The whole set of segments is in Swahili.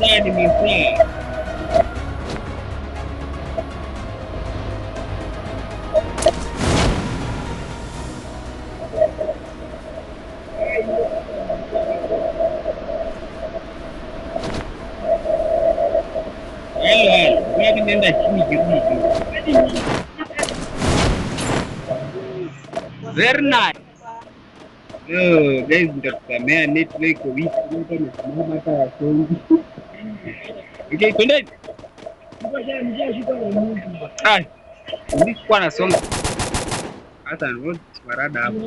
Masaa ni masaa. Halo halo, ngoja nenda chini kirudi juu. Very nice. Oh, guys, nitakusamea network wiki yote imesimama hata wasongi. Okay, twendeni. Ah, mimi sikuwa nasonga. Hata ndio warada hapo.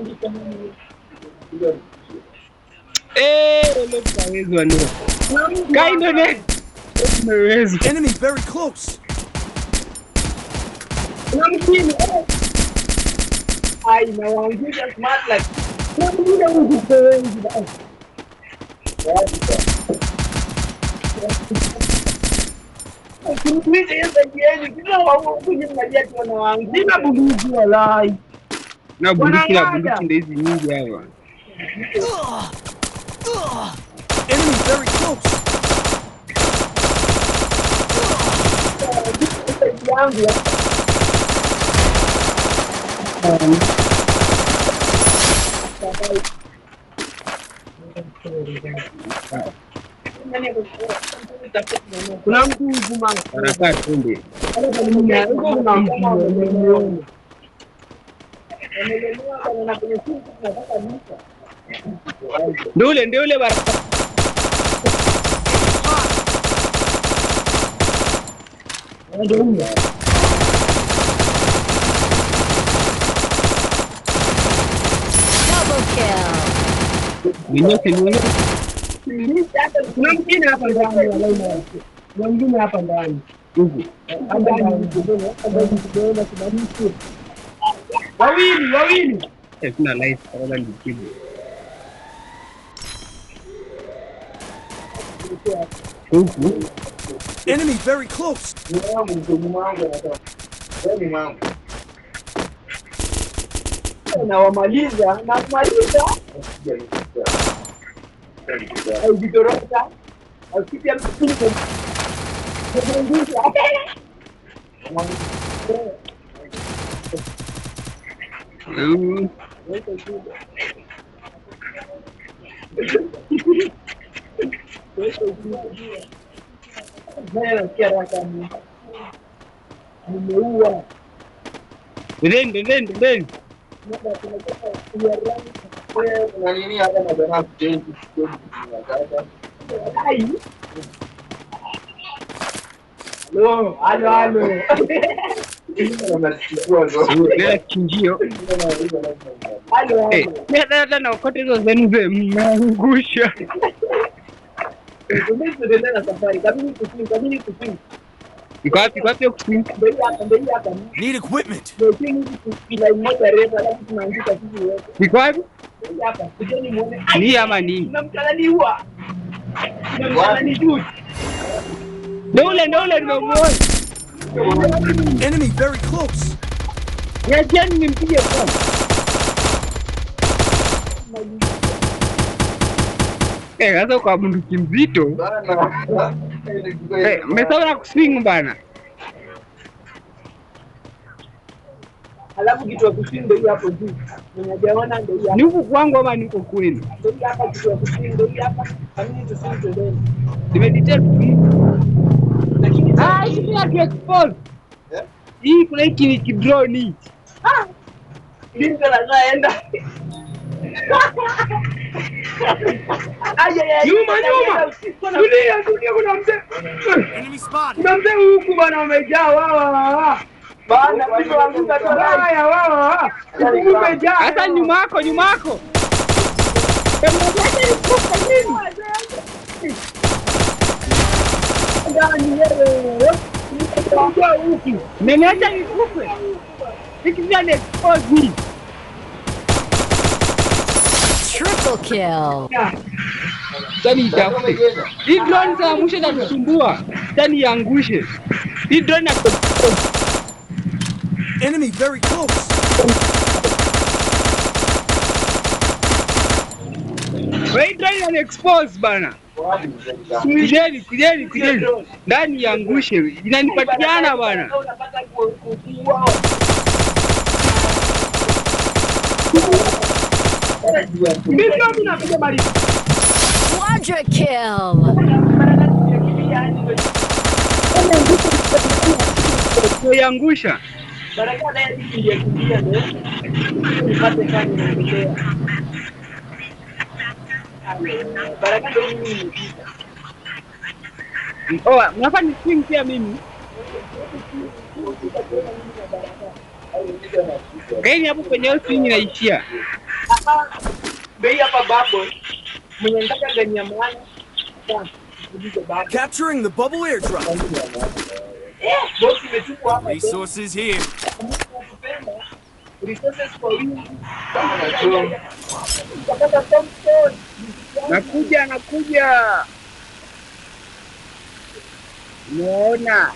Eh, leo tutawezwa leo. Kind of net. Tumewezwa. Enemy very close. Kuna mwingine. Ai, nawaangusha smart like. Kuna mwingine huku kwa wengi basi. Ukimtuliza hiyo side yenu, kila huku nyinyi mnajua tu wanawaangusha. Sina bunduki walai. Na bunduki na Wanang'ata. Bunduki ndio hizi nyingi hapa. Enemy very close. Side yangu ya Kuna mtu huku mama. Baraka twende. Huko kuna mtu nimemuona. Wamelemewa bana na kwenye simu tunataka misa. Ndio ule baraka. Ndio huyo. Double kill. Ninyoke ninyoke. Kuna mwingine hapa ndani walai. Kuna mwingine hapa ndani. Huku. Hapa ndani. Hapa ndani. Wawili, wawili. Eh, sina light kwanza nijibu. Huku. Enemy very close. Nyuma yangu, mtu nyuma yangu anataka. Wewe nyuma yangu. Nawamaliza, nawamaliza. Aujitoroka. Ausipia mtu. Nasikia raha kama nimeua. Twendeni, twendeni, twendeni. Kuna nini hapa na jamaa kuchange sasa? Ai. Halo, halo, halo. Wanachukua zote. Leo kichinjio. Halo, Eh, halo. mimi hata naokota hizo zenu ze mnaangusha. Tuendelee na safari. Kabidi kusini, kabidi kusini. Iko wapi? Iko wapi hiyo kusini? Ndio hii hapa, ndio hii hapa. Need equipment. Ndio hii hivi line moja refu alafu tunaanguka sisi wote. Iko wapi? Ndio hii hapa. Kujeni muone. Ni ama ni? Kuna mtu ananiua. Kuna mtu ananijua. Ndio ule nimemuona. Enemy very close. Niachieni nimpige kwanza. Eh, sasa kwa bunduki mzito. Bana. Eh, mmesahau na kuswing bana. Alafu kitu ya kusini ndio hii hapo juu. Mwenye hajaona ndio hii Ni hapa. huku kwangu ama ni huko kwenu? Ndio hii hapa kitu ya kusini ndio hii hapa. Kamili tusini twendeni. Nimedetect mtu. Lakini Ah, hii ni ya expose. Eh? Hii kuna hiki ni kidrone hii. Binti anaenda. Ay, ay, ay. Nyuma, nyuma. Tulia, tulia, kuna mzee. Enemy spotted. Kuna mzee huku bana wamejaa wao wao. Bana, mtu anguka tu. Haya wao wao. Huku umejaa. Hata nyuma yako, nyuma yako. Ndani wewe. Umejaa huku. Mmeniacha nikufe. Hiki pia ni expose hii. Triple kill. Tani itafute. Hii drone za mwisho itatusumbua. Tani iangushe. Hii drone na Enemy very close. Wewe, hii drone ina expose bana. Kujeni, kujeni, kujeni. Ndani iangushe. Inanipatiana bwana. Unapata kuua. Mimi mimi napiga mali. Quadra kill. Kuiangusha. Baraka naye kimbia kimbia ndio. Nipate kani naendelea. Baraka ndio mimi nimepita. Oh, mnafaa ni swing pia mimi. Kaeni hapo kwenye hiyo swing inaishia. Bei hapa babo. Mwenye nataka gani ya maana. Sasa, nikuulize babo. Capturing the bubble airdrop. Bosi imetupwa hapa. Resources here. Kupenda. Resources kwa wingi. Utapata Thompson. Nakuja, nakuja. Umeona?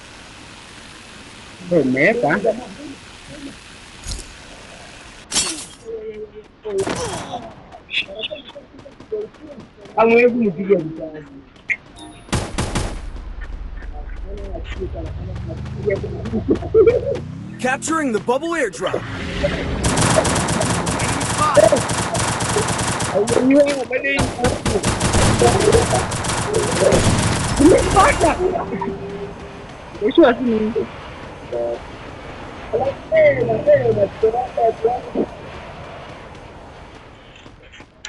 Umeepa. Hamwezi nipige risasi. Capturing the bubble airdrop. Enemy spotted. Mwisho si ni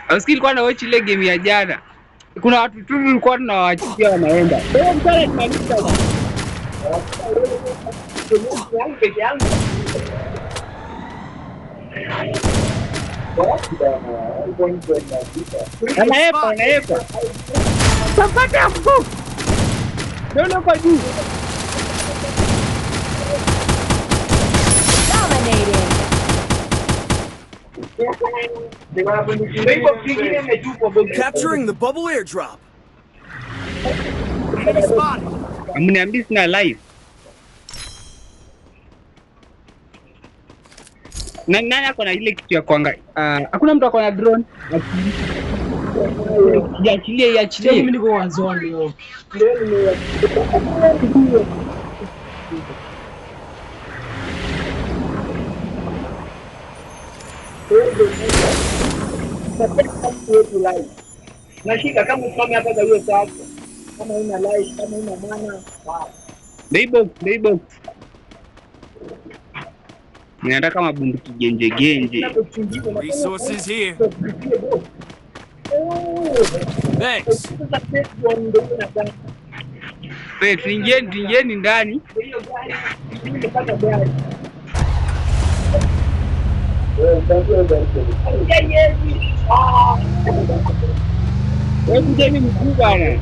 Usikii nilikuwa na watch ile game ya jana. Kuna watu tu tulikuwa tunawaachia wanaenda. Wewe mtana tunamaliza. Yangu peke yangu. Anaepa, anaepa. Tapata hapo. Ndio kwa juu. Dominating. Ndio hivyo vingine imetupwa bosi. Capturing the bubble airdrop. Enemy spotted. Amniambii sina live. Na nani ako na ile kitu ya kuanga? Hakuna mtu ako na drone. Iachilie, iachilie. Mimi niko wazoni yo. Nashika kama usimame hapa kwa hiyo sasa. Kama una live, kama una maana. Ndio box, ndio box. Ninataka mabunduki genje genje. Resources here. Thanks. Wewe tuingieni, tuingieni ndani. Hiyo gari, nimepata gari. Wewe kujeni mkuu bana.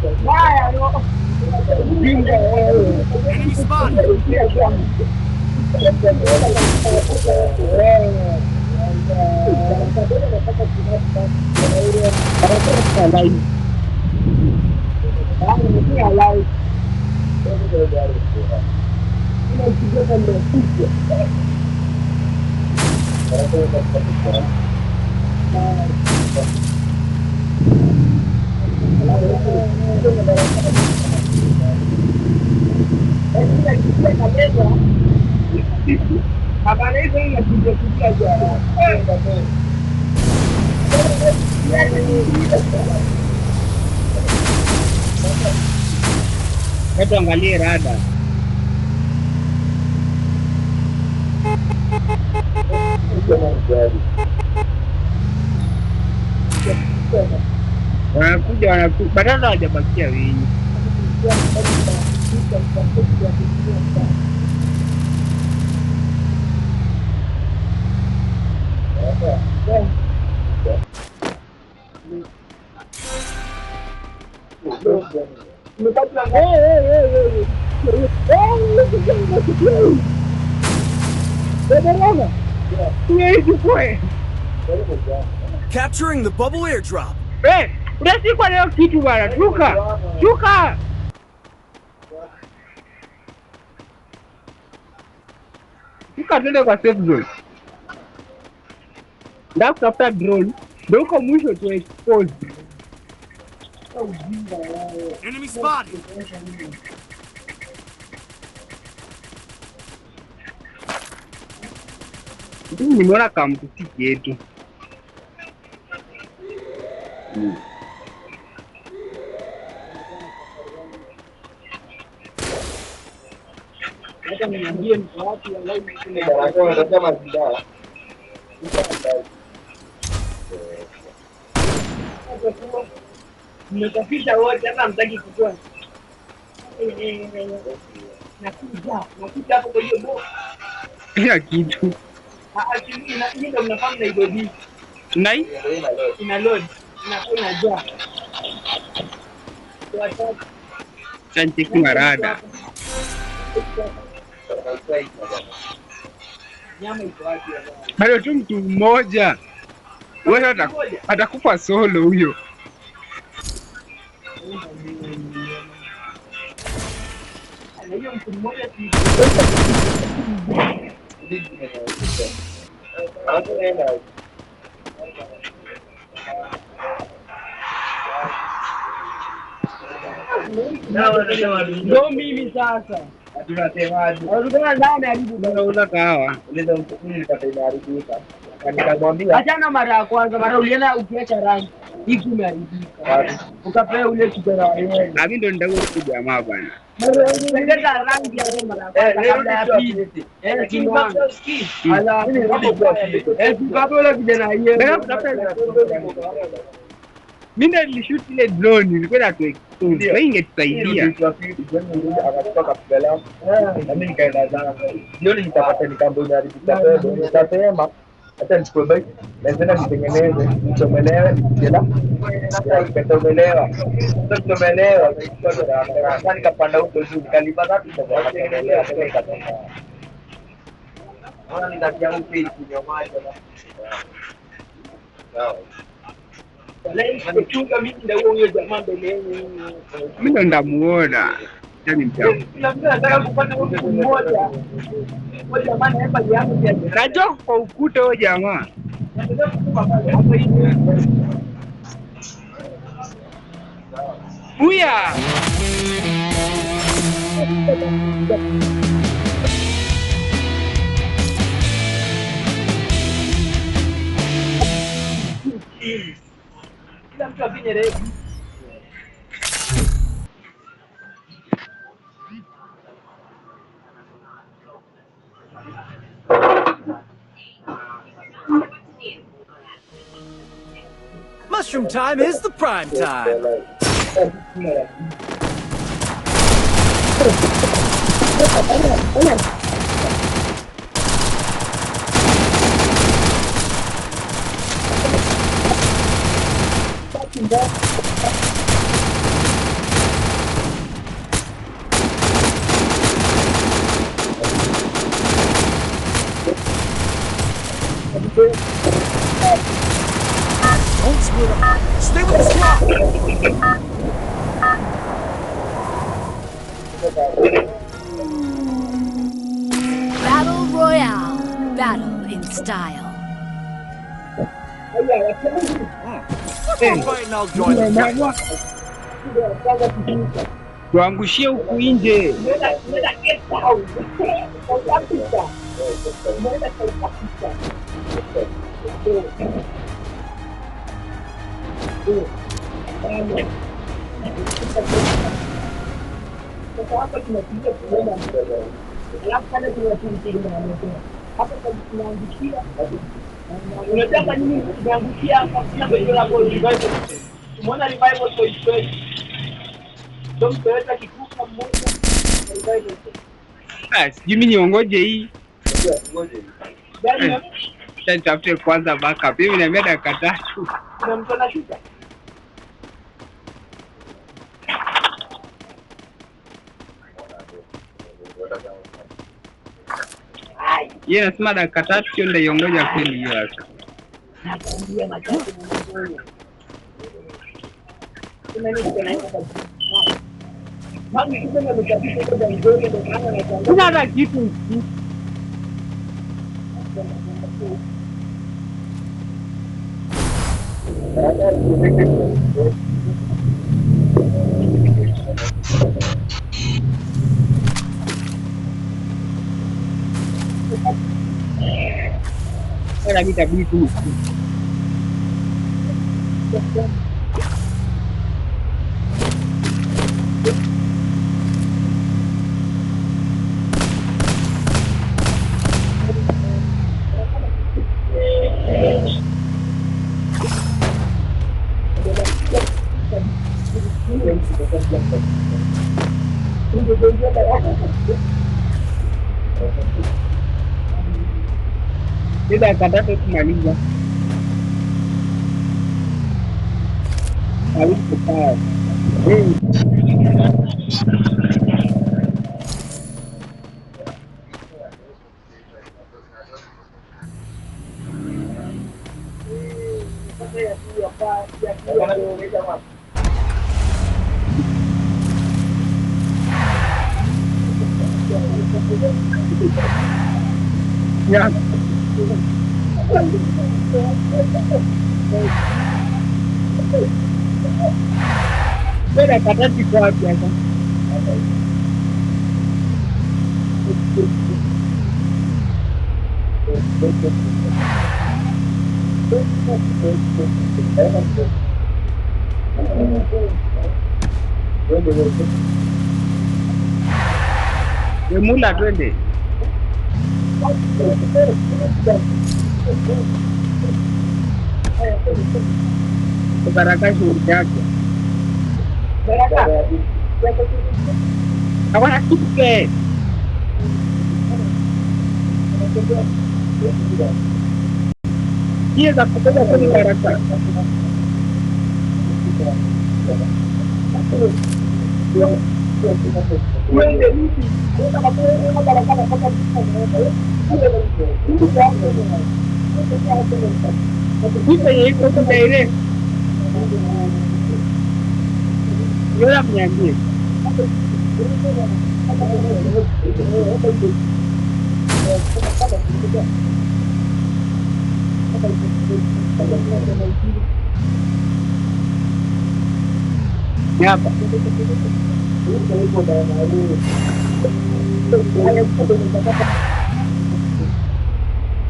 Jinga wewe. Enemy spotted. Watu angalie rada. Wanakuja, wanakuja, badala hawajabakia wengi. Capturing the bubble airdrop. Eh, unasikwa leo kitu bwana, shuka. Shuka. Shuka twende kwa safe zone. Ndio kutafuta drone. Ndio huko mwisho tu expose. Enemy spotted. Mimi nimeona kamtu si yetu. Hata niambie ni wapi wallahi mimi Barakoa unasema vibaya. Mmesafisha wote hata hamtaki kukua. Nakuja, nakuja hapo kwa hiyo bo. Kila kitu. Hii ndio mnafahamu na idodi. Nai? Ina load. Inakuwa inajaa. Watatu. Chancheki marada. Nyama iko wapi wallahi? Bado tu mtu mmoja. Wewe atakufa solo huyo. Na hiyo mtu mmoja si Ndio mimi sasa. Tunasemaje? Walikuwa ndani haribu. Unauza kahawa. Uliza mtu huyu nipate imeharibika. Nikamwambia Achana mara ya kwanza, mara ulienda ukiacha rangi. Hiki imeharibika. Ukapewa ule kijana wa yeye. Na mimi ndo nitakuwa huyu jamaa bwana. Tengeza rangi hapo mara ya kwanza kabla ya pili. Eh, kimwangu. Ala, eh, tukapewa ule kijana wa yeye. Mimi ndo nilishoot ile drone ilikuwa inatu expose. Wewe ingetusaidia. Nami nikaenda zangu jioni, nikapata nikambo imeharibika pedo, nikasema acha nichukue bike naenda nitengeneze, nichomelewe jela, nikachomelewa. Sasa kuchomelewa, sasa nikapanda huko juu, nikalipa tatu, nikatengenezea tena ikatoka. Naona nikatia huko kunywa maji. Sawa. wallahi msichunga mimi ndio huyo jamaa mbele yenu. Mimi ndo ndamuona. Yaani mtamu. Kila mtu anataka kupata mtu mmoja. Mmoja jamaa na hapa yangu ya Najua kwa ukuta huyo jamaa. Nataka kukupa pale hapo hivi. Buya. Kila mtu afinye refu. Mushroom time is the prime time. Don't split up. Stay with the squad. Battle Royale. Battle in style. One more bite and I'll join the fight. Tuangushie huku nje. Tunaenda Cape Town. South Africa. Tunaenda South Africa. Sasa hapa tunapiga kuenda mbele. Alafu pale tunapiga hapa tunaangukia. Unataka nini? Tunaangukia hapa kuna bendera kwa revival. Tumeona revival kwa Israel. Ndio mtaweza kikuka mmoja revival. Ah, sijui mimi niongoje hii. Yaani Acha nitafute kwanza backup. Mimi niambia dakika tatu. kuna mtu anashuka. Yeye anasema dakika tatu sio ndaiongoja kweli hiyo sasa. Nakwambia machache ni mazuri. Kuna nini kuna Mami kusema amesafisha hiyo nzuri ndio maana anashangaa. Sina hata kitu. Sasa mimi itabidi tu. Ni dakika tatu kumaliza. Hawezi kukaa. Yeah. Wewe dakika tatu iko wapi hapa? We Mula, twende. Baraka shughuli yake. Hawana kitu. Hiyo za kubeba kwenye baraka. Kitu yenye iko huko direct. Yola mniambie. Ni hapa.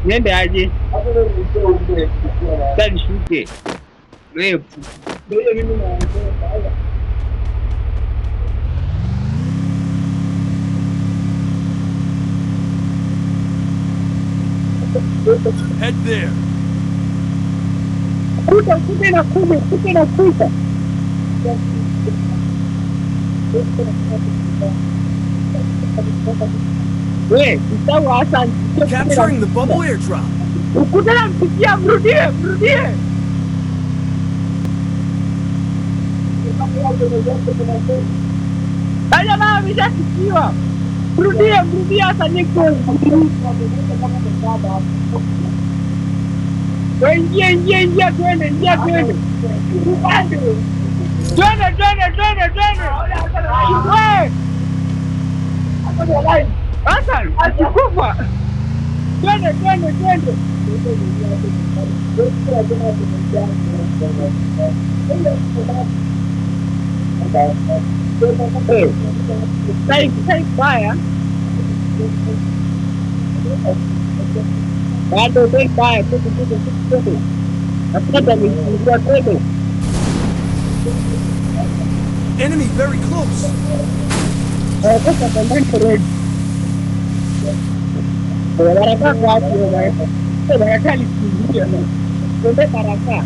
Niende aje? Sasa nishuke. Wewe Head there. kuta kuta inakuja, kuta inakuja. We, usahau Hassan. Capturing the bubble airdrop. Ukuta nampigia, mrudie, mrudie. Haya jamaa ameshafikiwa. Mrudie, mrudie Hassan niko. We, ingia, ingia, ingia, twende, ingia, twende. Twende, twende, twende, twende. We! Hassan, akikufa. Twende, twende, twende. Eh, sai sai baya. Bado sai baya, twende, twende, twende. Hakuna damage, twende. Enemy very close. Sasa pembeni red. Baraka kwa wapi wewe baraka? Baraka alikimbia. Twende baraka.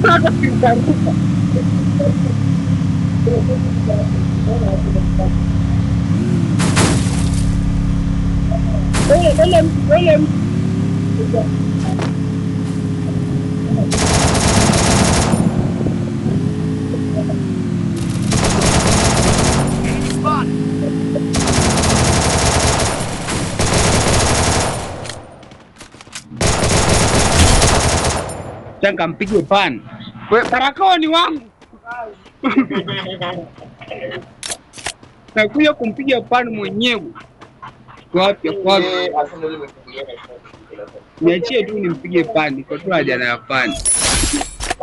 Sasa kiukaruka. Ole, ole, ole. Enemy spotted. Changa mpige pan. We, barakoa ni wangu. Nakuja kumpiga pan mwenyewe. Wapi wapi? Eh, Arsenal imefunguliwa na Niachie tu nimpige pani kwa tu haja na pani.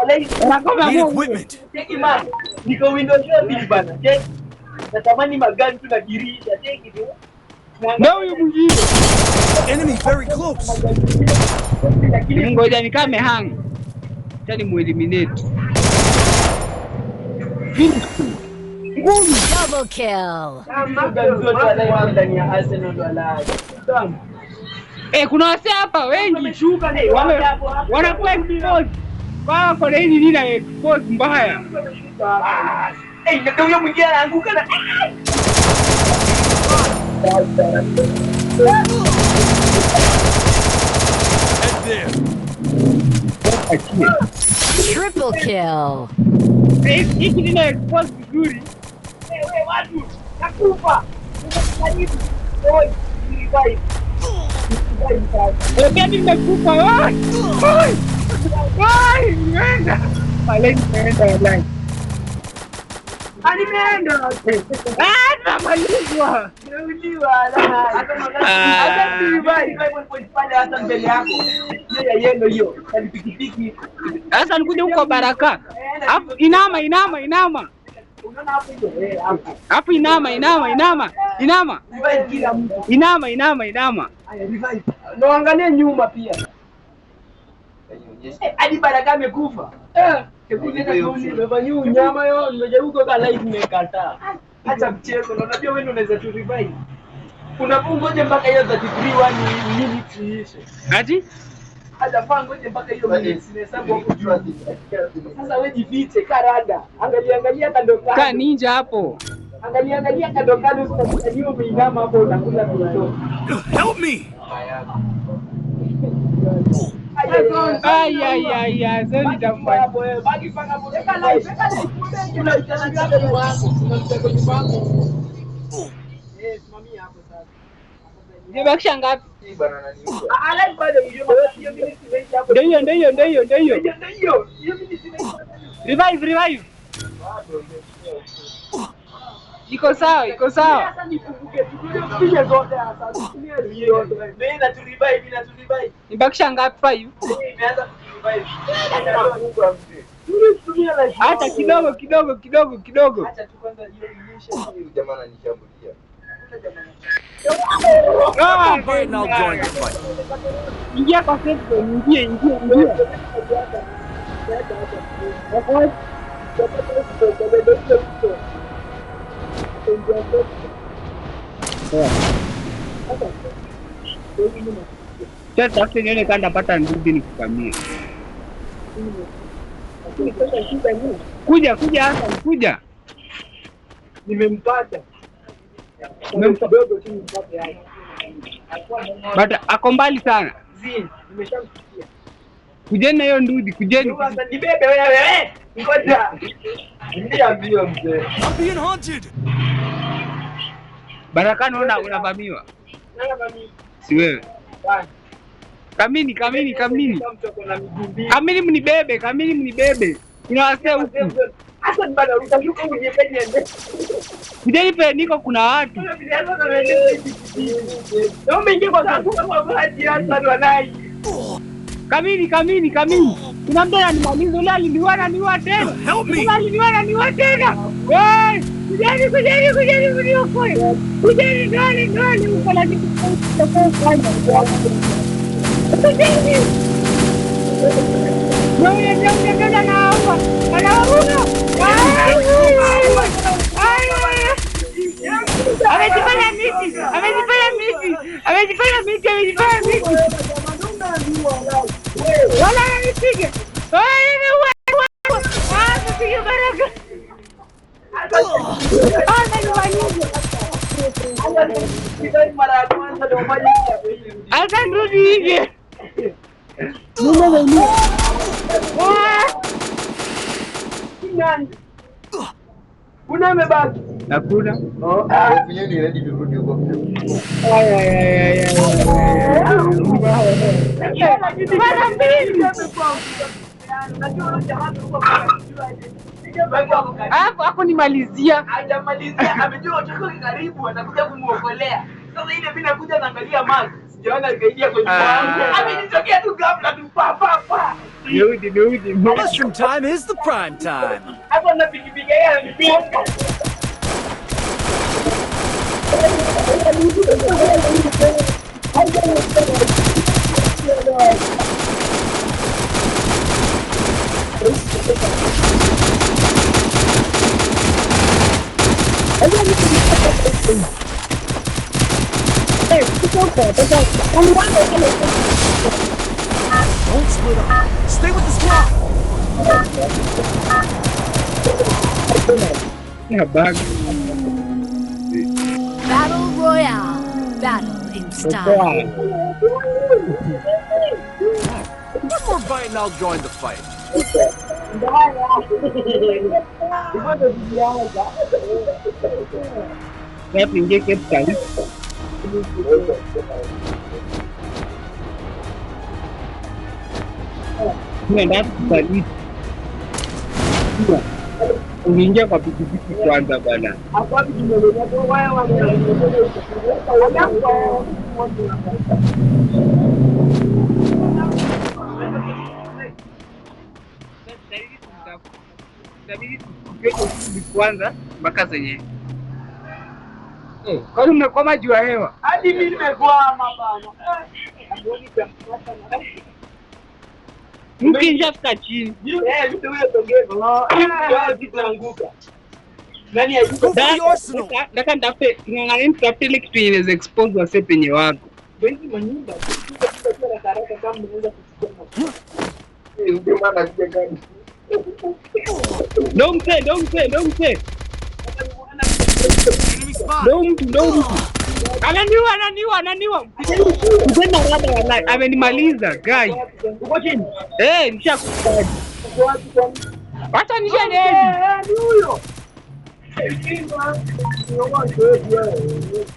Need equipment. Cheki man, niko window shopping bana. Cheki. Natamani magari tu na dirisha. Cheki tu. Ndio huyu mwingine. Enemy very close. Ngoja nikame hang. Acha nimueliminate. Ngumi. Double kill. Magari zote walai ndani ya Arsenal walai. Eh, kuna wasee hapa wengi. Wameshuka ni Wame wanakuwa expose. Kwa kwa nini nini na expose mbaya? Eh, ndio huyo mwingine anaanguka na Head there. Achie. Triple kill. Eh, hiki nina expose vizuri. wewe watu nakufa. Karibu. Oi, revive. Revive sasa. Eh, pia mimi nimekufa. Oi! Oi! Oi, nimeenda. Wale nimeenda wallahi. Ah, nimeenda. Ah, tunamalizwa. Nimeuliwa. Hata revive point pale hata mbele yako. Hiyo ya yellow hiyo. Kali pikipiki. Sasa nikuja huko Baraka. Hapo inama inama inama. Unaona hapo hiyo? Eh, hapo. Hapo inama inama inama inama. Revive kila mtu. Inama inama inama. Haya, revive. No, angalia nyuma pia. Eh, hadi Baraka amekufa. Eh, hebu nenda tuone. Nimefanyia unyama yo, nimejaribu kuweka live nimekataa. Acha mchezo, na unajua wewe ndio unaweza tu revive. Unapo ngoja mpaka hiyo 33 1 minutes iishe. Ati? Hajafaa ngoje mpaka hiyo minutes inahesabu hapo juu. Sasa wewe jifiche karada. Angalia angalia kando Kaa kando. ninja hapo. Angalia angalia kando kando usikie umeinama hapo unakula kuto. Help me. Ai ai ai ai, sasa nitafanya. Baki paka hapo. Weka live, weka live. Kuna mtandao wako, kuna mtandao wako. Eh, simamia hapo sasa. Nimebakisha ngapi? Ah, live bado hiyo hiyo minutes imeisha hapo. Ndio hiyo ndio hiyo ndio hiyo ndio hiyo. Ndio hiyo. Hiyo minutes imeisha. Revive revive. Iko sawa, iko sawa. Sasa nikumbuke tupige zote sasa. Tutumie yote. Ndio inaturevive, inaturevive. Nimebakisha ngapi? 5. Imeanza kuturevive. Tutumie live. Acha kidogo kidogo kidogo kidogo. Acha tu kwanza hiyo iishe. Jamaa ananishambulia. Ah, Right now, join the fight. Ingia kwa safe zone, ingie ingie ingie. Sasa tafute nione kama ndapata ndugu nikukamie. Kuja kuja Hassan, kuja. Nimempata. Nimempa- Kidogo tu nimpate yani. But ako mbali sana. Zin, nimeshamsikia. Kujeni na hiyo ndudi, kujeni. Sasa nibebe wewe. Ngoja. Ndio mbio mzee. I'm being hunted. Baraka naona unavamiwa. Nana mami. Si wewe. Bana. Kamini, kamini, kamini. Mtu ako na miguu mbili. Kamini mnibebe, kamini mnibebe. Kuna wasee huku. Hassan bana utashuka unyepenye ndio. Kujeni pe niko kuna watu. Na umeingia kwa sababu kwa maji Hassan walai. Kamini, kamini, kamini. Kuna mtu ananimaliza, ule aliniua ananiua tena. Help me. Ule aliniua ananiua tena. Wewe, kujeni, kujeni, kujeni mniokoe. Kujeni ndani, ndani huko na kitu Kujeni. Wewe ndio ndio ndio anaua. Anaua. Ai, ai, ai. Amejifanya miti, amejifanya miti, amejifanya miti, amejifanya miti. Wala ananipiga. Wewe nimeua. Ah, nipige Baraka. Ah, nanimaliza. Mara ya kwanza ndio maji ya pili. Hata nirudi hivi. Ah! Nani? Kuna amebaki. Hakuna. Mwenyewe ni ready turudi huko. Ay, ay, ay, ay, ay, ay. Mara mbili. Hapo hapo nimalizia. Hajamalizia, amejua watoto wake karibu, anakuja kumuokolea. Sasa ile mimi nakuja naangalia maji. Sijaona gaidi kwa nyumba yangu. Amenitokea tu ghafla tu pa pa pa. Nirudi, nirudi. Mushroom time is the prime time. Hapo na pikipiki yeye ananipiga. Don't split up. Stay with the squad. Na bag. Battle Royale. Battle in style. Poa. One more bite and I'll join the fight. Sasa tuingie Cape Town. Tunaenda kusaliti. Uliingia kwa pikipiki kwanza bwana. Itabidi tupige kwanza mpaka zenye. Kwani mmekwama juu ya hewa? Hadi mimi nimekwama bana. Mkishafika chini. Eh, mtu huyo sogea. Ah, kitaanguka. Nani hayuko? Go for the arsenal. Nataka nitafute ng'ang'ane nitafute ile kitu yenye inaweza expose wase penye wako. Hizi manyumba kwa haraka haraka kama mnaweza kuchukua. Ndio maana nakuja gani. Ndo mse, ndo mse, ndo mse. Enemy spotted. Ndo mtu, ndo mtu. Ananiua, ananiua, ananiua. Mtenda rada wallahi, amenimaliza guys. Uko chini. Eh, nishakufa. Uko wapi kwa Wacha nisha Eh, ni huyo.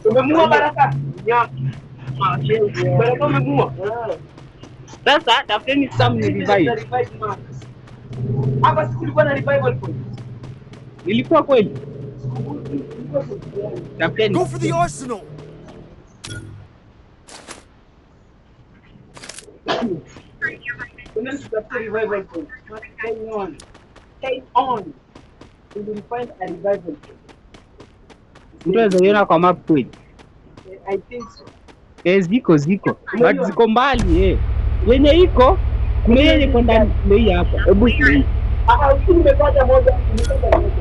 Umemua Baraka? Baraka umemua? Sasa tafuteni Sam ni revive. Hapa siku kulikuwa na revival point. Ilikuwa kweli? Tafuteni. Go for the arsenal. Unaweza revival point. Time on. Time on. We will find a revival point. Mtu anaweza iona kwa map kweli? I think so. Eh, ziko ziko. But ziko mbali eh. Yenye iko kuna yenye iko ndani ndio hii hapa. Hebu hii. Ah, usiku nimepata moja, nimepata moja.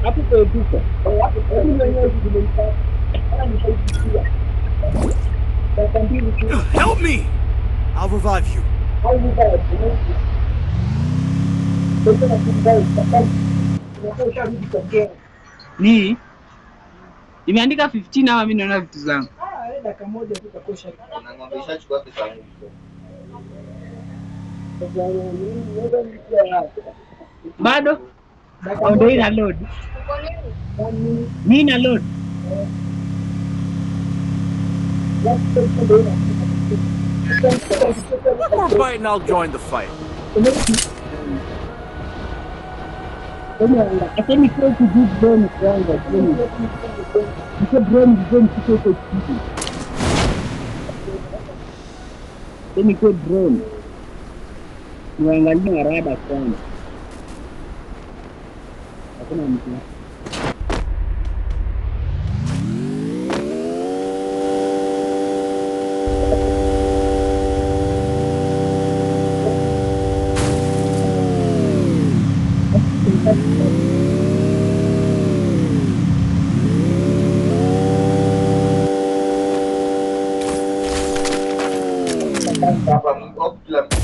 Hapo kwa tuko. Eh, hapo kwa mwenyewe nimempata. Ana nisaidia. Dakika mbili tu. Help me. I'll revive you. Au ni baya. Sasa na kumdai unakuwa usharudi kwa game. Ni imeandika 15 ama mimi naona vitu zangu. Ah, eh, dakika moja tu utakuwa usharudi. Na ng'ombe ishachukua pesa yangu. Bado? Oh, ndio ina load. Ni ina load. One more bite and I'll join the fight. Acheni kwa kudu drone kwanza. Drone. Kisha drone drone kisha huko chini. Acheni kwa drone. Niangalie rada kwanza. Hakuna mtu. Hapa mko kila mtu.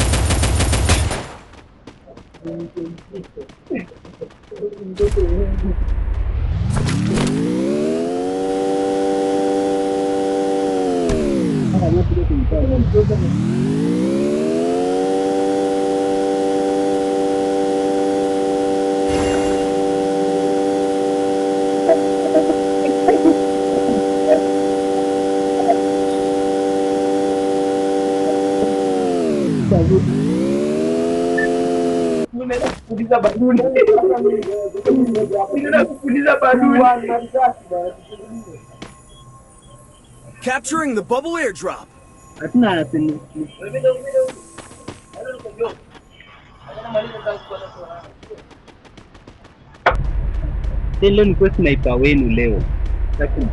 Nimeenda kupuliza baluni. Nimeenda kupuliza baluni. Capturing the bubble airdrop. Hatuna anasema. Leo nikuwe sniper wenu leo. Sitaki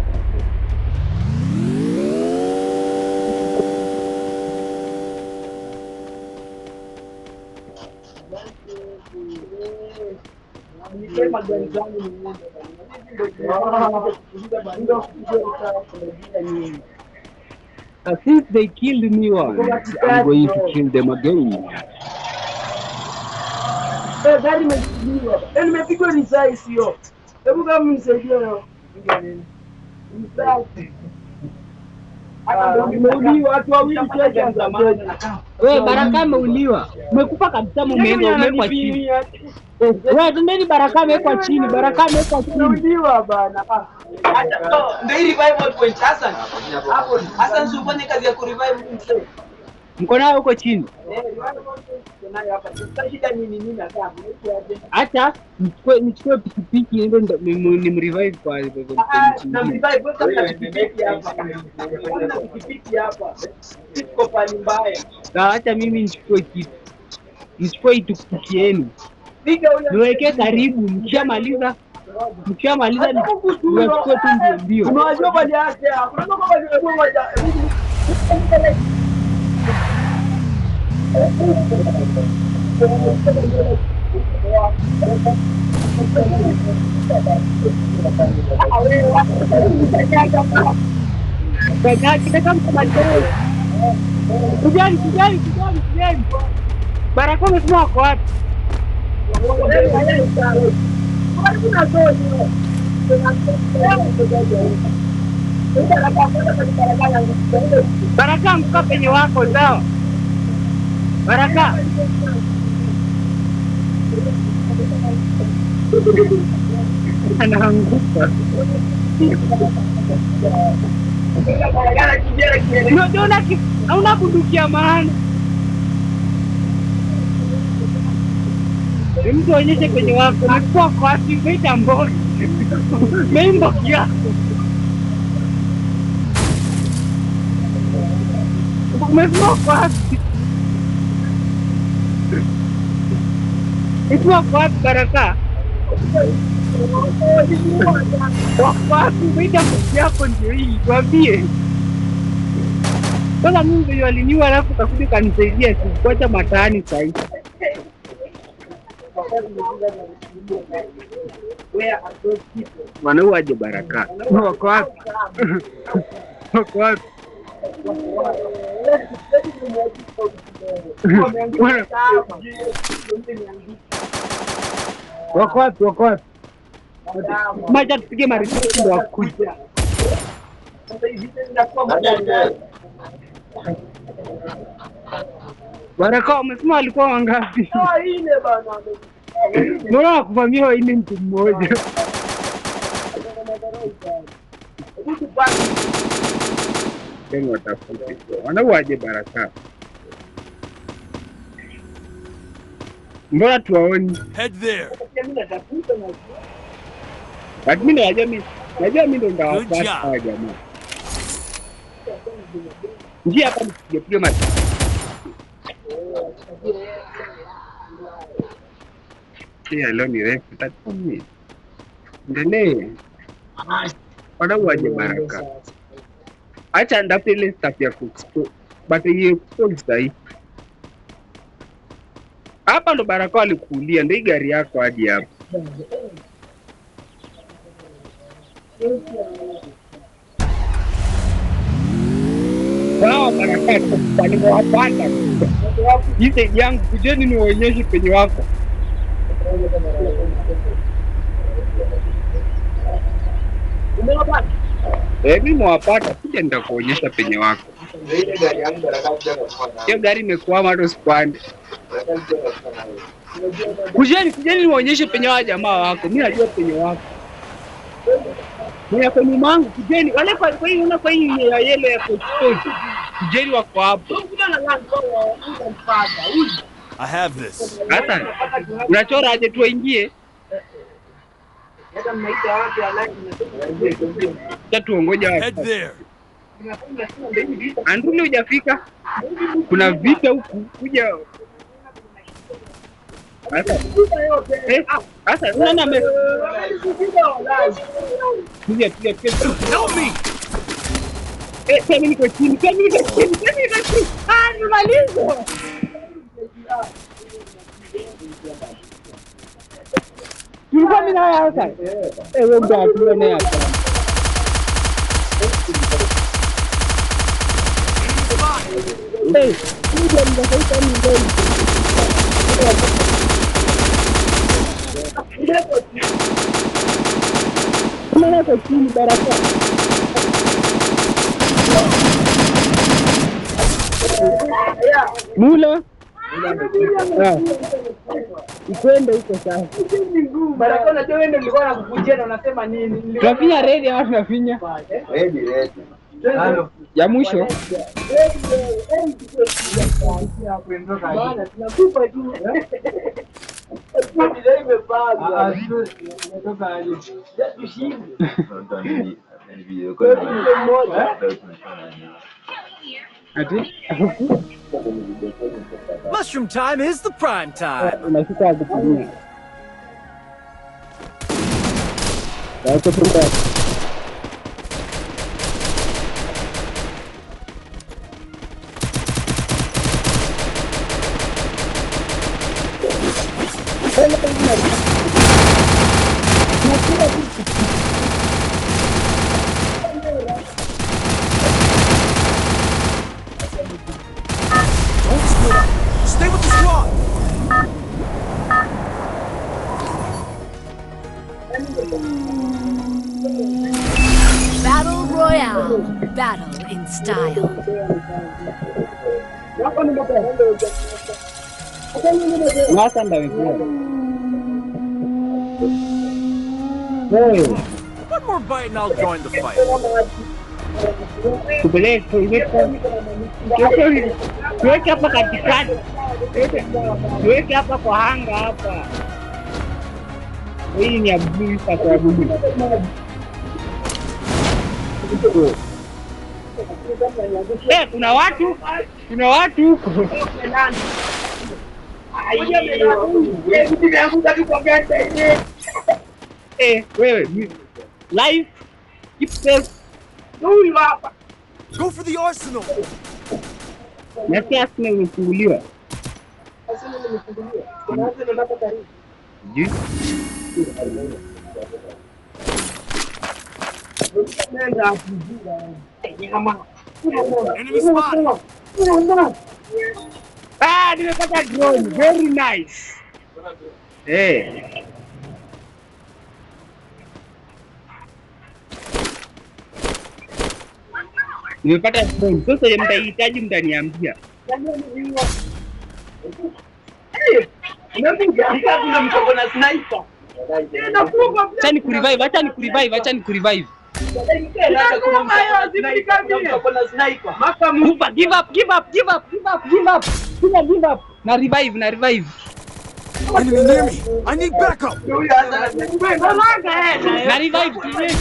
Since they killed me once, I'm going to kill them again. Eh, gari imezidiwa. Eh, nimepigwa risasi hiyo. Hebu kama mnisaidie leo. Risasi. Nimeuliwa watu wawili kesho zamani. Wewe Baraka ameuliwa. Umekufa kabisa, mumeenda umewekwa chini. Wewe tendeni, Baraka amewekwa chini, Baraka amewekwa chini. Nimeuliwa bana. Ah. Ndio hii revival point Hassan. Hapo Hassan si ufanye kazi ya kurevive mtu mzee. Mko nayo huko chini. Eh, revival point nayo hapa. Sasa shida ni nini na kama Acha nichukue pikipiki niende nimrevive kwa na revive wewe kama pikipiki hapa. Kuna pikipiki hapa. Siko pali mbaya. Na acha mimi nichukue kitu. Nichukue hii tukituki yenu. Piga huyo. Niweke karibu, mkishamaliza niwachukue tu mbio mbio. Unawajua bali yake. Unajua kwamba nimekuwa moja. Kujani, kujani, kujani, kujani. Baraka umesema wako wapi? Baraka anguka penye wako sawa. Baraka. Anaanguka. Ndio una hauna bunduki ya maana. Ni mtu aonyeshe kwenye wako. Umekuwa kwa wapi? Umeita mbogi. Umeimbogi yako. Umekuwa kwa wapi? Umekuwa kwa wapi Baraka? Wako wapi? Umeita mbogi yako ndio hii. Tuambie. Sasa mimi ndio aliniua alafu kakuja kanisaidia sikuacha mataani sasa hivi. Wanauaje Baraka? Wako wapi? Wako wapi? Wako wapi? Wako wapi? Macha tupige marisasi ndio wakuja. Baraka wamesema walikuwa wangapi? Ile bana. Mbona wakuvamia waine mtu mmoja? Tena watafute. Wanauaje Baraka? Mbona tuwaoni? Head there. But mimi najua mimi najua mimi ndo Good nitawapata job. hawa jamaa. Njia hapa nipige pige mati. Ya leo ni refu 30. Endelee. Wanauaje Baraka? Acha ndafute ile stuff ya kuexpose. But hiyo expose sahi. Hapa ndo Baraka alikuulia, ndio hii gari yako hadi hapa. Sawa Baraka, nimewapata. Hii side yangu, kujeni niwaonyeshe penye wako. Eh, mimi nimewapata, kuja nitakuonyesha penye wako. Ile gari yangu Baraka kuja kwa nayo. Hiyo gari imekwama hata usipande. Baraka kuja kwa nayo. Kujeni, kujeni niwaonyeshe penye wa jamaa wako. Mimi najua penye wako. Mwenye kwa nyuma yangu, kujeni. Wale kwa hii una kwa hii ya yellow ya coach. Kujeni wako hapo. I have this. Hassan, unachora aje tuwaingie? Hata mnaita watu walai mnasema Acha tuongoja Head watu. there. Anduli hujafika? Kuna vita huku kuja. Hassan. Eh, Hassan, nani ame Tulia, tulia, tulia. Help me! Eh, pia mimi niko chini, pia mimi niko chini, pia mimi niko chini. Ah, nimemaliza. Tulikuwa mimi na wewe Hassan. Eh, wewe ndio atuwe naye hapa. Eh, kuja mtakaita mimi ndio. Mbona niko chini baraka? Mula. Ah. Ikwende huko sasa. Baraka, unajua wewe ndio nilikuwa nakukujia na unasema nini? Nilikuwa Tunafinya redi ama tunafinya Ready, ready. ya mwisho? bana tunakupa tu. Ndio imepangwa. Tushinde. Ati Mushroom time is the prime time. unashika ya kutumia. Wacha tu. Don't split up. Stay with the squad. Battle Royale. Battle in style. Sasa ndio amekuwa. Hey, One more bite and I'll join the fight. tupeleke tuweke tuweke hapa katikati. Tuweke hapa kwa hanga hapa. Hii ni ya blue sasa ya blue. Eh, kuna watu huko. Eh, wewe life keep safe. Huyu hapa. Go for the arsenal. Nasikia Arsenal imefunguliwa. Kuna watu hapa karibu. Sijui. Enemy spotted. Ah, nimepata drone. Very nice. Eh. Nimepata drone. Sasa yenye mtahitaji mtaniambia. Kuna mtu ako na sniper. Acha nikurevive, acha nikurevive, acha nikurevive. Kuna mtu ako na sniper. Kufa, give up, give up, give up, give up, give up. Give up, give up. Na revive, na revive. Enemy near me. I need backup. Na revive tulie.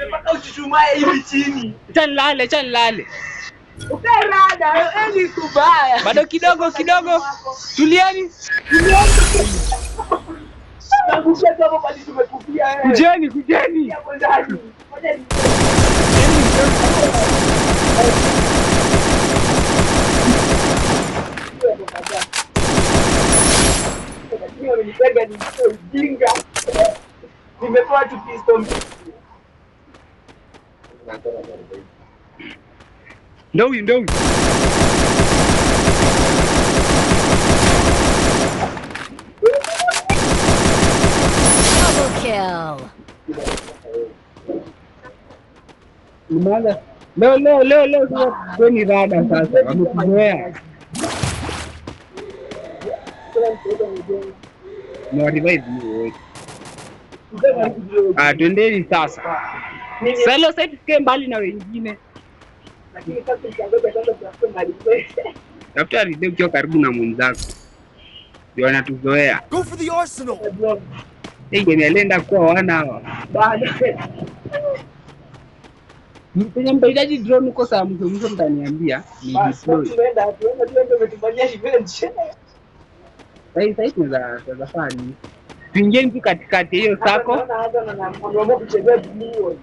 Mpaka uchuchumae hivi chini. Acha nilale, acha nilale. Ukarada, ni kubaya. Bado kidogo kidogo. Tulieni. Nakushia tu hapo pale tumekufia wewe. Kujeni, kujeni. Hapo ndani. Ngoja ni- Lakini wamenitega ni ujinga. Nimepewa tu pistol mbili. Ndio huyu, ndio huyu. Double kill. Nimeanza leo leo leo leo sasa kweni rada sasa wamekuzoea. Ni revive ni wote. Ah, twendeni sasa. Sasa leo sasa tusikae mbali na wengine. Lakini sasa ukiangoja kwanza tutafute mali. Tafuta revive ukiwa karibu na mwenzako. Ndio wanatuzoea. Go for the arsenal. Hii game yalienda kuwa wana hawa. Bana. Penye mtahitaji drone huko saa mwisho mwisho mtaniambia ni Basi deploy. tumeenda tuenda tuende umetufanyia revenge. Sasa sasa tunaweza fanya nini? Tuingieni tu katikati ya hiyo sako. Naona hata na ameamua kuchezea blue.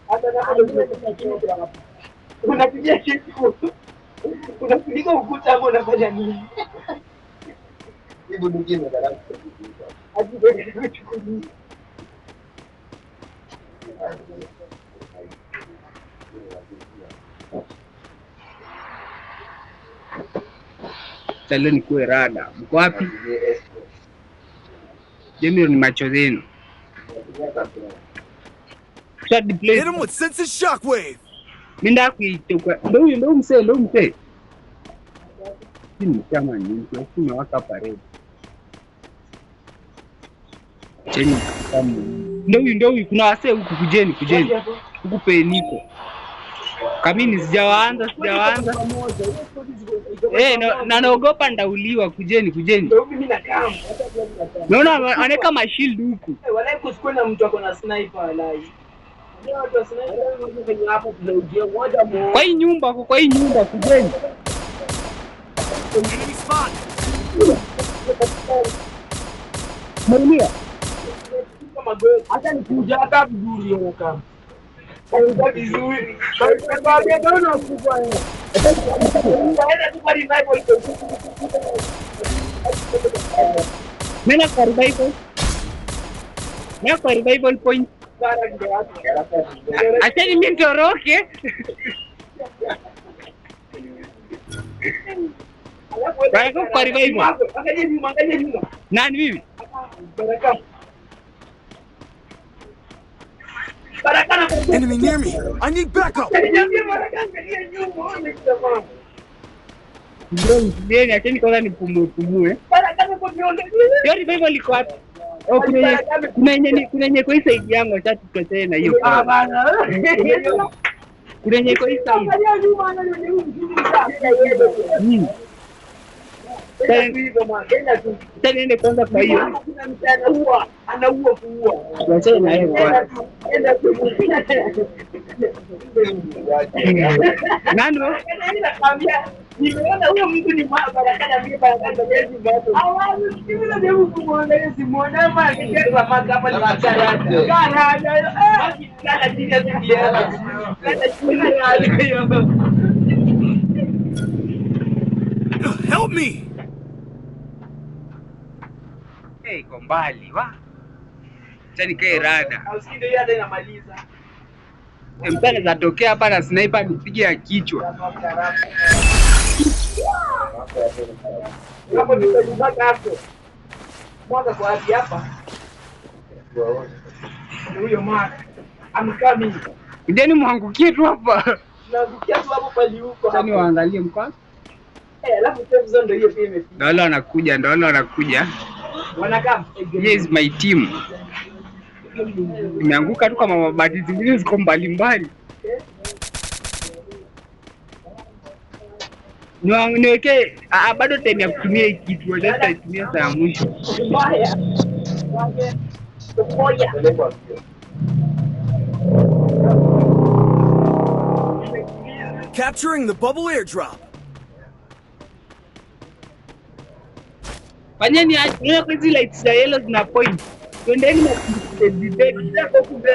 Hata kama ndio kitu hapo. Unapigia kitu. Unafunika ukuta hapo unafanya nini? Hii bunduki imegharama. Hadi wewe kuchukulia. Sasa leo nikuwe rada. Mko wapi? Jemio ni macho zenu. Kisha deploy. Hit him with senses shockwave. Mimi ndio kuichukua. Ndio huyu ndio msee ndio msee. Si ni chama nini? Kwa si imewaka parade. Cheni kama ndio huyu kuna wasee huku kujeni kujeni. Huku peniko. Kamini sijawaanza sijawaanza. Eh, na naogopa ndauliwa kujeni kujeni. Ndio mimi nakaa. Hata mimi nakaa. Naona anaweka mashield huku. Walai kusikue na mtu ako na sniper walai. Ndio watu wa sniper moja venye hapo tunaujia moja moja. Kwa hii nyumba kwa hii nyumba kujeni. Enemy spotted. Maulia. Kama goli. Hata nikuja hata vizuri wewe kama. Kaingia vizuri. Kaambia bwana kubwa wewe. Kaenda tu kwa revival. Nenda kwa revival. Nenda kwa revival point. Bara ndio watu. Acheni mimi nitoroke. Alafu Baraka kwa revival. Angalia nyuma, angalia nyuma. Nani mimi? Baraka. Baraka na Enemy near me. I need backup. Niambie Baraka, angalia nyuma, ona jamaa. Ndio mtulieni, acheni kwanza nipumue pumue. Baraka na kwa mionde. Hiyo revival iko wapi? Oh, kuna yenye kwa hii side yangu, acha tutochee na hiyo. Ah bana. Kuna yenye iko hii side. Angalia nyuma, angalia nyuma. Mm. Kenda tu hivyo man, kenda tu. Acha niende kwanza kwa hiyo. Kuna mtu anaua, anaua kuua. Tuachane na hiyo Kenda kwanza. tu, kenda tu. Nani wewe? Nakwambia, nimeona huyo mtu ni Baraka na mimi Baraka na yeye ni watu. Awazi mimi na demu kumwangalia simuona ama akicheza maka hapa ni karada. Karada. Eh. Lala chini ya tukienda. Lala chini. Help me. Eh, iko mbali wa. Acha nikae rada. Au ndio yeye hata inamaliza. Mtu anaweza tokea hapa na sniper nipige ya kichwa. Hapo ndio mpaka hapo. Mwaka kwa wapi hapa? Huyo Mark. I'm coming. Kujeni mwangukie tu hapa. Tunaangukia tu hapo pali huko. Acha niwaangalie mko. Eh, alafu safe zone ndio hiyo pia imefika. Ndio wale wanakuja, ndio wale wanakuja. Wanakaa. Here is my team. Imeanguka tu kama mabati zingine ziko mbali mbali. Niweke bado time ya kutumia hii kitu, wacha tutaitumia saa ya mwisho. Mbaya. Moja. Capturing the bubble airdrop. Fanyeni aje, unaona kwa hizi lights za yellow zina point. Twendeni na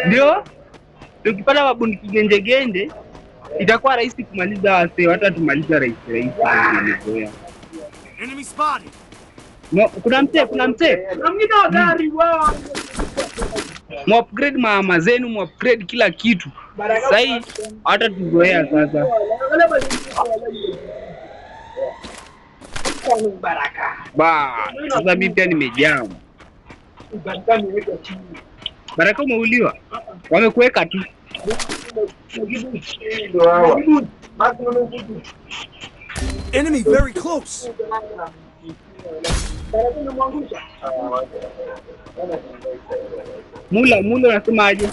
ndio tukipata mabunduki genje genje itakuwa rahisi kumaliza wasee, watu watumaliza rahisi rahisi. Nimezoea. Enemy spotted. No, kuna mzee, kuna mzee. Na mwingine wa gari wao. Muupgrade mama zenu, muupgrade kila kitu. Sasa hii hata tuzoea sasa. Baraka. Ba, sasa mimi pia nimejaa. Baraka nimeweka chini. Baraka umeuliwa. Wamekuweka tu. Enemy very close. Baraka unamwangusha. Mula, mula unasema aje?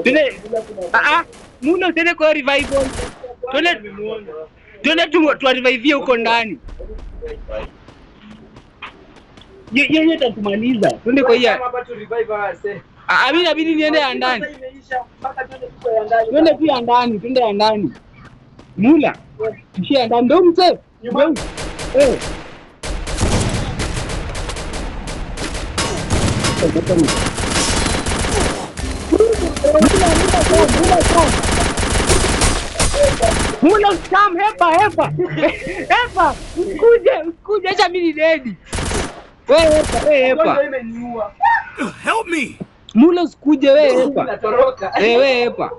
Tule ah ah, mula usiende kwa revival. Tule Twende tu tuwarevivie huko ndani. Yeye itatumaliza. Twende kwa hiyo. Hapa tu revive wase. Ah, mimi inabidi niende ya ndani. Sasa imeisha mpaka twende tuko ya ndani. Twende tu ya ndani, twende ya ndani. Mula. Tushie ya ndani. Ndio mzee. Ndio. Eh. Mula scam, hepa hepa. Hepa, usikuje, usikuje acha mimi ni dedi. Wewe hepa, wewe Ndio hepa. imeniua. Help me! Mula usikuje wewe hepa. Natoroka. Eh, wewe hepa.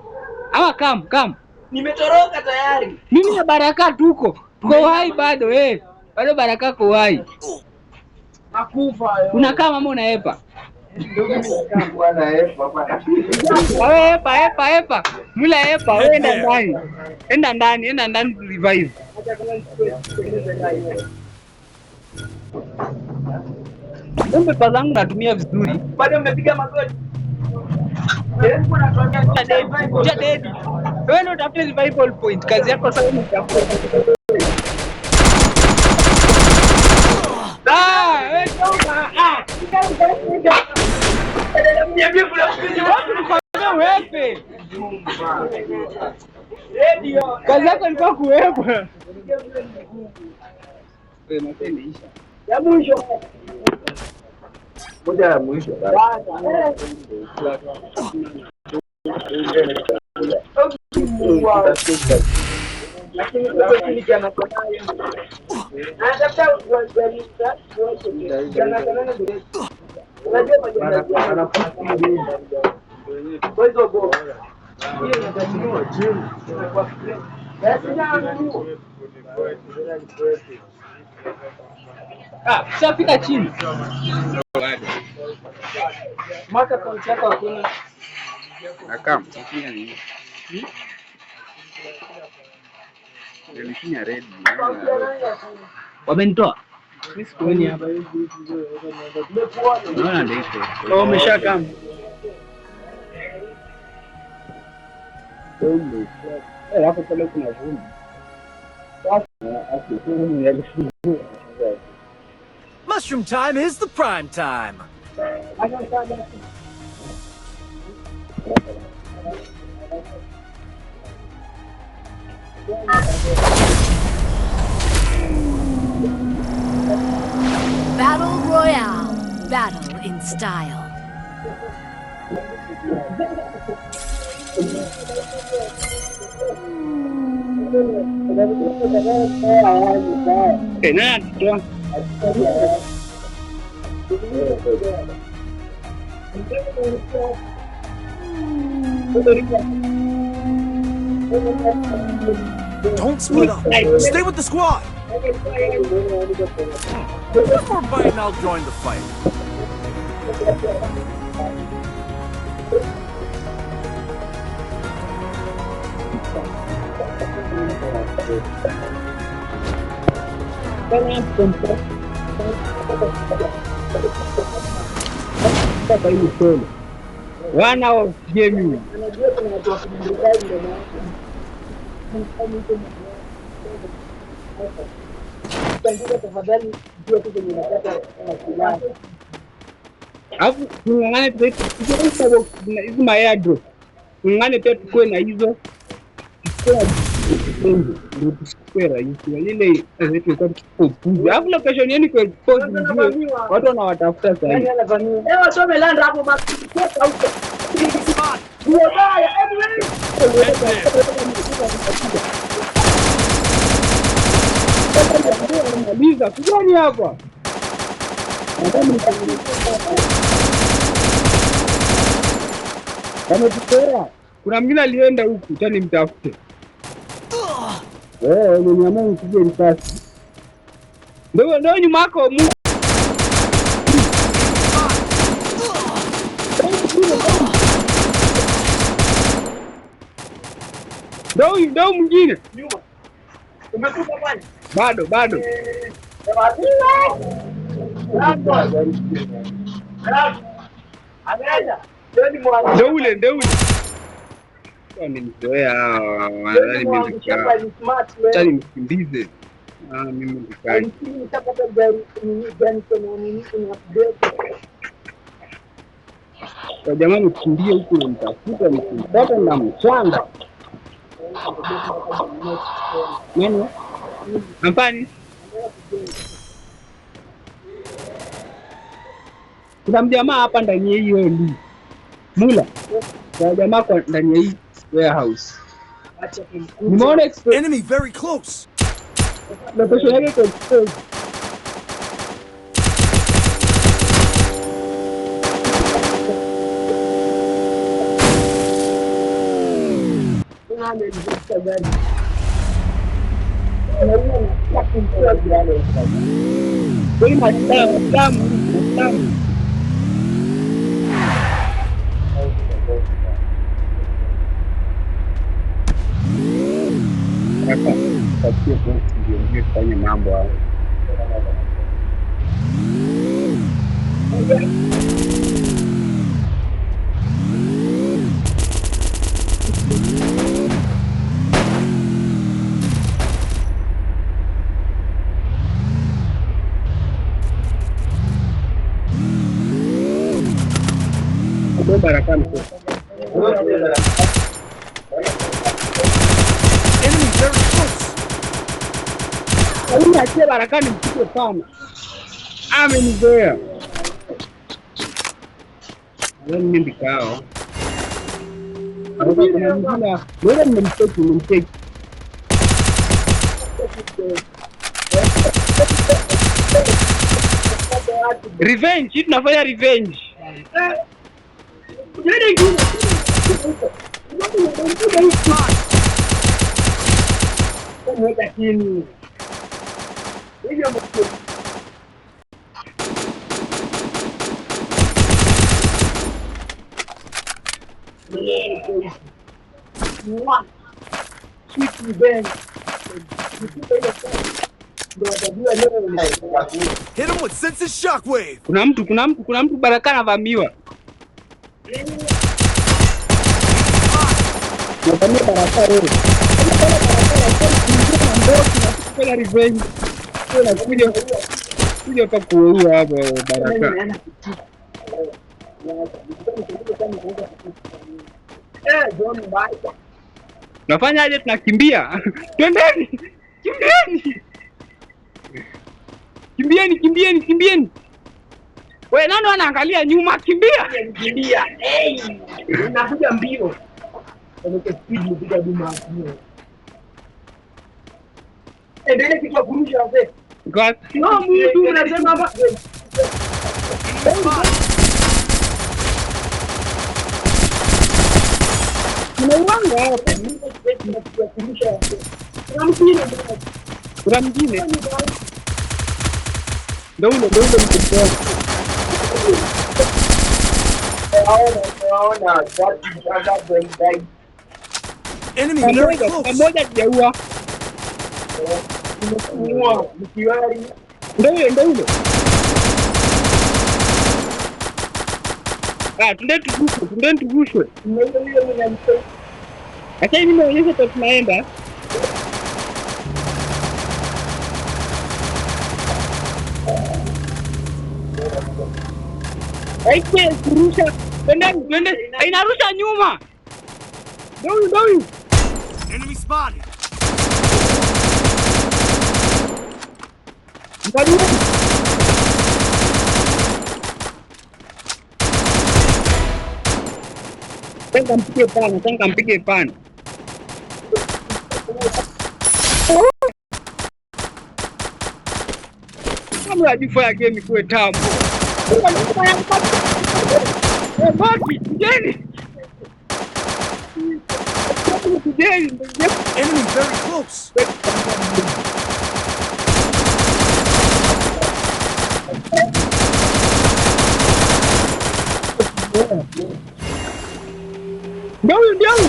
Ama kam kam. Nimetoroka tayari. Mimi na Baraka tuko. Tuko hai bado eh. Bado Baraka ko hai. Nakufa yo. Unakaa mama unaepa. Bwana hepa bwana. Wewe hepa hepa hepa. Mula hepa, wewe enda ndani. Enda ndani, enda ndani tu revive. Acha kama nichukue nitengeneze ndani. Kumbe pepa zangu natumia vizuri. Bado mmepiga magoti. Ja dedi. Wewe ndio utafute revival point. Kazi yako sasa ni kutafuta. Ah, wewe toka. Ah. Niambie kuna mtu Watu nikwambia uepe. radio. Kazi yako ilikuwa kuwepa. Wewe masaa imeisha. Ya mwisho. Moja ya mwisho. Bana. Lakini huko chini jana kwa nayo. Anatafuta Unajua majana Kwa hizo box. Ah, tushafika chini. Mwaka kaunti yako hakuna. Nakam. Wamenitoa. Mimi sikuoni hapa. Naona ndio iko. Oh, umeshakam. Eh, hapo pale kuna vumbi. Mushroom time is the prime time. Battle Royale. Battle in style. Eh, nani anatutoa? Don't split up. Stay with the squad. One more bite and I'll join the fight. One hour of gaming. Unajua kuna watu wa kumrevive ndio maana. Ukiandika tafadhali jua tu kwenye unataka silaha. Alafu tung'ang'ane pia hizi ma airdrop. Tung'ang'ane pia tukue na hizo. Tukue na ndio tusikue rahisi. Ile zetu ilikuwa tukipuzi. Alafu location yenu iko exposed mjue. Watu wanawatafuta sasa hivi. Eh, watu wamelanda hapo basi. Toka huko. Ndio baya, hebu wewe. Maliza, kujani hapa. Wametutoa. Kuna mwingine alienda huku, acha nimtafute. Eh, nimeamua nipige risasi. Ndio ndio nyuma yako mu. Ndio huyu, ndio mwingine. Umekufa bwana. Bado bado. Ameenda. Ndio ni mwana. Ndio ule, ndio ule. Wamenizoea hawa, wanadhani mimi peke yao. Acha nimkimbize. Ah, mimi ndikaji. Kwa jamaa nikimbie huku namtafuta, nikimpata namchanga. Nani? Ampani? Kuna mjamaa hapa ndani ya hiyo li. Mula. Kuna jamaa kwa ndani ya hii warehouse. Nimeona Enemy very close. location yake iko exposed. Kwa mastamu, mastamu, mastamu. Sasa tafutie box ndio ndio tufanye mambo hayo. Ndio baraka mko. Enemy very close. Huyu achie baraka nimchukue sana. Amenizoea. Nadhani mimi ndikao. Kuna mwingine, wewe nimemcheki, nimemcheki. Revenge, hii tunafanya revenge. Mweka chini. Hivyo Sweet revenge. Ndio watajua leo Hit him with senses shockwave. Kuna mtu, kuna mtu, kuna mtu baraka anavamiwa. Navamia baraka wewe. Kufanya revenge. Wewe unakuja kuja hapa kuua hapa baraka. Tunafanyaje? Tunakimbia. Twendeni. Kimbieni. Kimbieni, kimbieni, kimbieni. We, nani wanaangalia nyuma? Kimbia. Kimbia. Hey! Unakuja mbio. Wameke speed mpiga duma mbio. Endelee kitu ya kurusha wazee. Kwa No, mtu unasema hapa. kuna uwanga hapa. Kuna mwingine. Ndio ule, ndio ule mtoto. Enemy very Pamoja, close. pamoja tujaua. Ndio ule, ndio ule. Ah, tunde tugushwe, tunde tugushwe. Acha mimi nionyeshe pa tunaenda. Aite kurusha. Twende, twende. Inarusha nyuma. Ndio huyu, ndio huyu. Enemy spotted. Mkabili. Tanga mpige pana, tanga mpige pana. Kama unajifanya game ikuwe tamu. Baki, kujeni. Kujeni. Enemy very close. Ndio huyu, ndio huyu.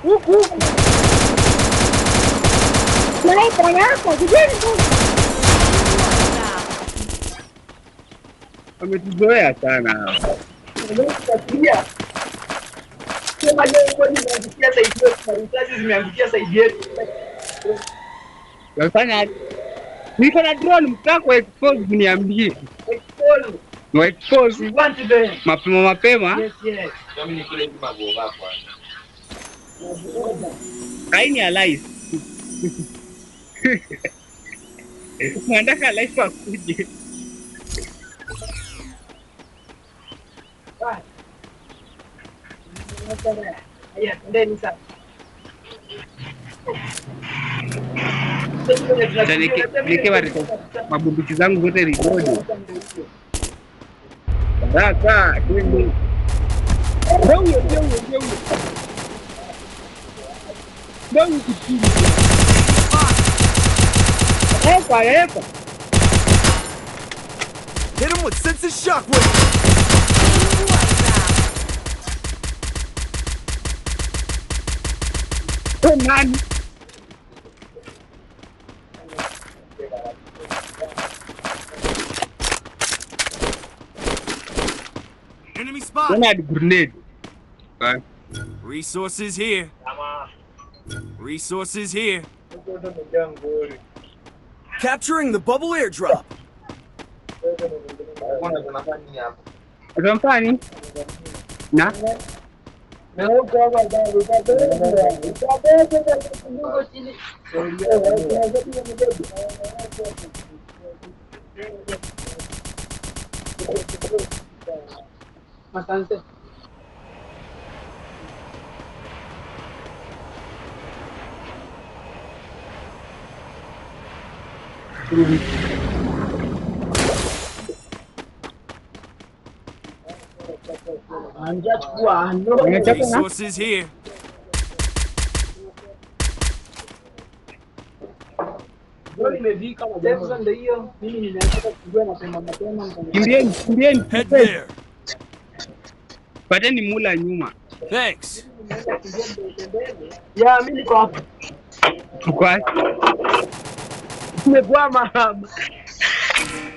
Huku huku. Hapa hapa, kujeni. Bloodbath. Wametuzoea sana hawa. Sema leo kwani imeangukia side yetu, marisasi zimeangukia side yetu. Wafanya aje? Niko na drone mtaka expose mniambie. Expose. Wa expose We want them. mapema mapema. Yes, yes. Kaini alive. Nataka life akuje. Haya, twendeni sasa. Acha nieke mabunduki zangu zote reload. Baraka, twende. Ndio huyo, ndio huyo, ndio huyo. Ndio huyo kichini. Epa, epa. Hit him with senses shockwave. Wewe nani? Enemy spotted. Mbona hadi grenade? Ah, Resources here. Resources here. Capturing the bubble airdrop. Utamfanya nini? Na? Asante. Anjachukua no. Unachapa na? Resources here. Nimevika na ndio hiyo. Mimi nilianza kujua mapema mapema mtandao. Kimbieni, kimbieni. Head there. Pateni mula nyuma. Thanks. Ya, mimi niko hapa. Tuko wapi? Nimekwama.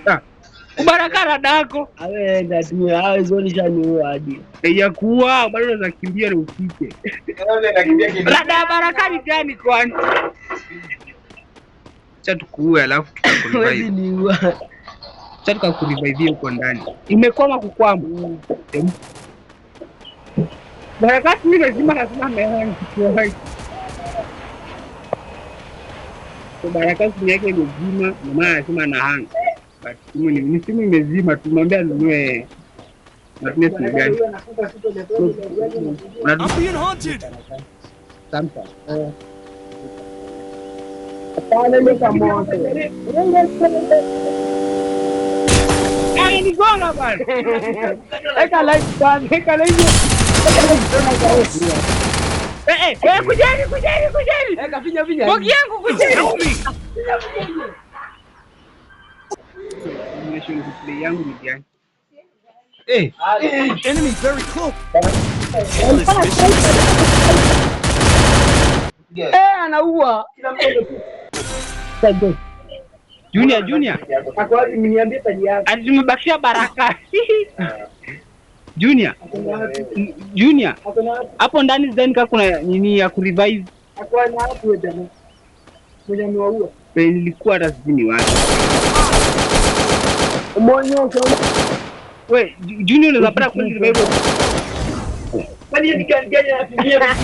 Ah. Ubaraka dako. Awe enda tu, awe zoni shaniua hadi. Ya kuwa bado unaweza kimbia na ufike. Rada ya baraka ni gani kwani? Acha tukuue alafu Huwezi tutakurevive. niua. Acha tukakurevive huko ndani. Imekwama kukwama. Em. Baraka mimi lazima lazima ameona kitu yake. So Baraka simu yake imezima, ndio maana anasema na hang. But simu ni simu imezima, tumwambia anunue. Natumia simu gani? Unatumia I'm being hunted. Samsung. Hapana, ile kamoto. Amenigonga bwana. Eka live bana, eka live. Eh eh, eh, kujeni kujeni kujeni. Eka finya finya. Bogi yangu kujeni. Help me. Simulation replay yangu ni gani? Eh, Enemy very close. This mission is Eh, anaua. Junior Junior. Ako wapi? Niambie pali yako. Ati tumebakisha baraka. Junior. Junior. Ako na wapi? Hapo ndani sidhani kama kuna nini ya kurevive. Ako na wapi wewe jamaa? Mwenye amewaua. Penye nilikuwa hata sijui ni wapi. Umonyoka. We, Junior unaweza pata kweli revive. Kwani hiyo ni gani gani anatumia?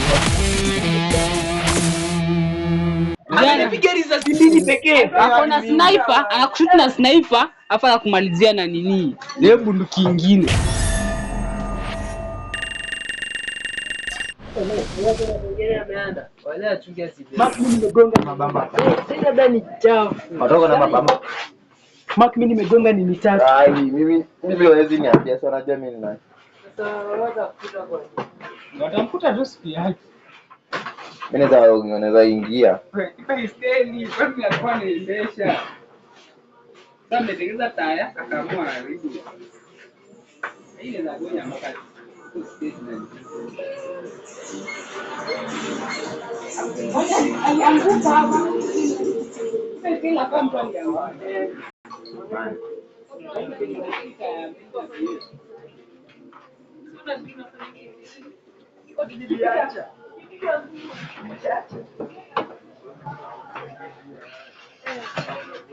Amenipiga risasi mbili pekee. Ako na sniper, anakushoot na sniper, afa anakumalizia na nini? Na hiyo bunduki ingine. Mark mimi nimegonga mabamba. Sasa ni chafu. Watoka na mabamba. Mark mimi nimegonga ni mitatu. Ai, mimi mimi hawezi niambia sana najua mimi ni nani. Watamkuta tu siku yake. Mimi naweza naweza ingia. Ipe isteli, kwani alikuwa anaendesha. Sasa ametengeza taya, akaamua haribu. Hii inaweza gonya mpaka stage na alianguka hapa. Kila mtu alianguka.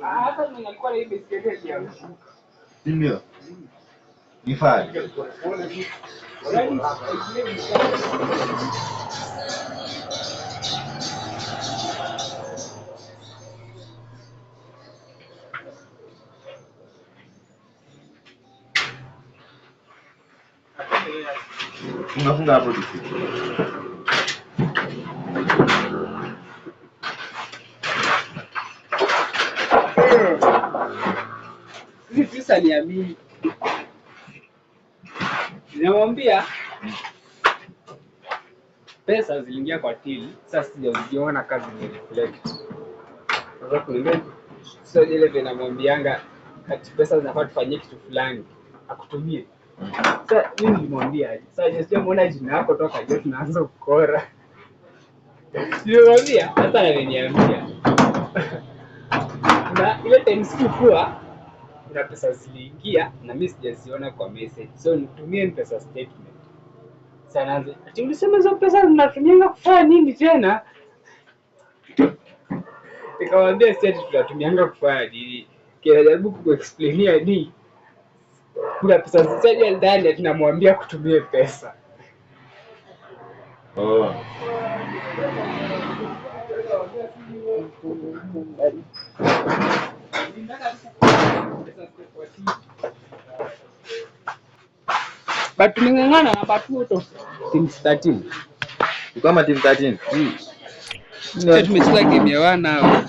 Hata mwenye alikuwa na hii baiskeli alianguka. Si ndio? Ni fali. Yaani, Funga funga hapo tufike. Hizi pesa niamini. Ninamwambia pesa ziliingia kwa till, sasa sijaziona kazi ni reflect. Sasa kuniambia sasa ile vile namwambianga ati pesa zinafaa tufanyie kitu fulani akutumie. Sasa mimi nilimwambia aje? Sasa je, sijamuona jina yako toka je tunaanza kukora. Nilimwambia hata ananiambia. Na ile time sikuwa kuna pesa ziliingia na mimi sijaziona kwa message, so nitumie mpesa statement. Sasa naanza ati ulisema hizo pesa mnatumianga kufanya nini tena? Nikamwambia si ati tunatumianga kufanya nini, kinajaribu kuexplainia ni kuna pesa zisaja ndani, ati namwambia kutumie pesa. Oh. But tumeng'ang'ana na but out of teams 13. Ni kama team 13. Sasa tumecheza game ya wana hao.